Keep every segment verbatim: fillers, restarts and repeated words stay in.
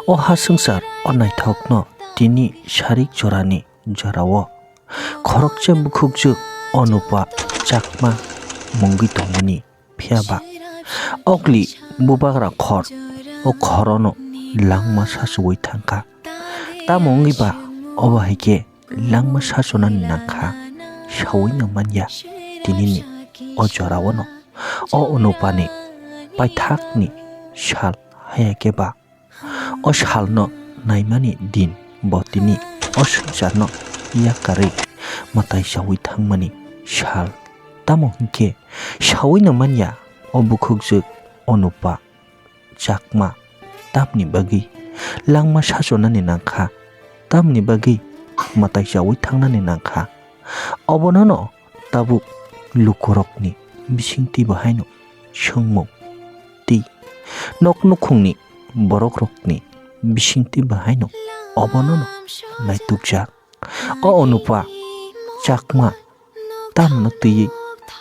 O ha swngchar o naithokno tini sarik jorani jorao khoroksa bukhukjwk Onupa Chakma mungwi tongmani. Phiya ba okli bubagra khor, o khorono langma sachuwi thangkha. Tamo wngwi ba obo hai khe langma sachunani nangkha, sawino manya tinini o jorao no. O Onupani paithakni sal haya khe ba o salno naimani din bo tini o swngcharno yakarwi mwtai chawi thangmani sal. Tamo hwnkhe sawino manya o bukhukjwk Onupa Chakma tamni bagwi langma sachonani nangkha, tamni bagwi mwtai chawi thangnani nangkha. Obonono tabuk lukurokni bisingtwi bo haino swngmung tei nok nukhungni borokrokni bisingtwi bo haino obonono naitukjak. O Onupa Chakma tamno twiwi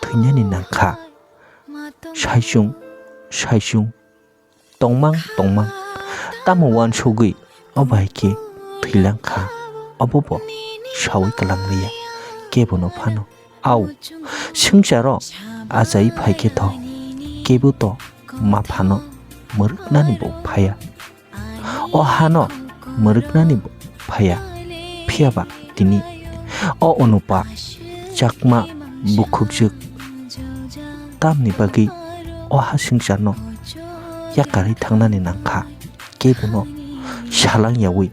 thwinani nangkha. Saichung saichung tongmang tongmang tamo uansugwi o bai khe thwilang kha, obo bo sawi kwlang liya kebono phano. Au, swngcharo achai phai khe tho, kebo to ma phano mwrwknani bo phaiya. O hano mwrwknani bo phaiya, phiya ba tini o Onupa Chakma bukhukjwk tamni bagwi o ha swngcharno yakarwi thangnani nangkha, kebono salang yawi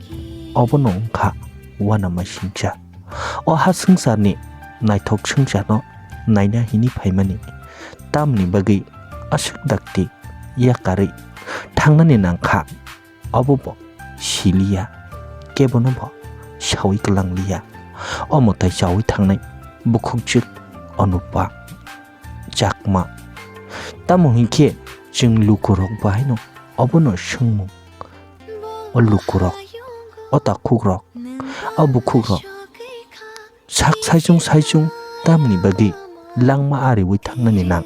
obono wngkha uanama singcha. O ha swngcharni naithok swngcharno naina hini phaimani tamni bagwi aswk dakti yakarwi thangnani nangkha. Obo bo siliya, kebono bo sawi kwlang liya. O mwtai chawi thangnai bukhukjwk Onupa Chakma. Tamo hinkhe chwng lukurok bahaino obono swngmung. O lukurok, o takhukrok, o bukhukrok sak saichung saichung tamni bagwi langma ariwi thangnani nang.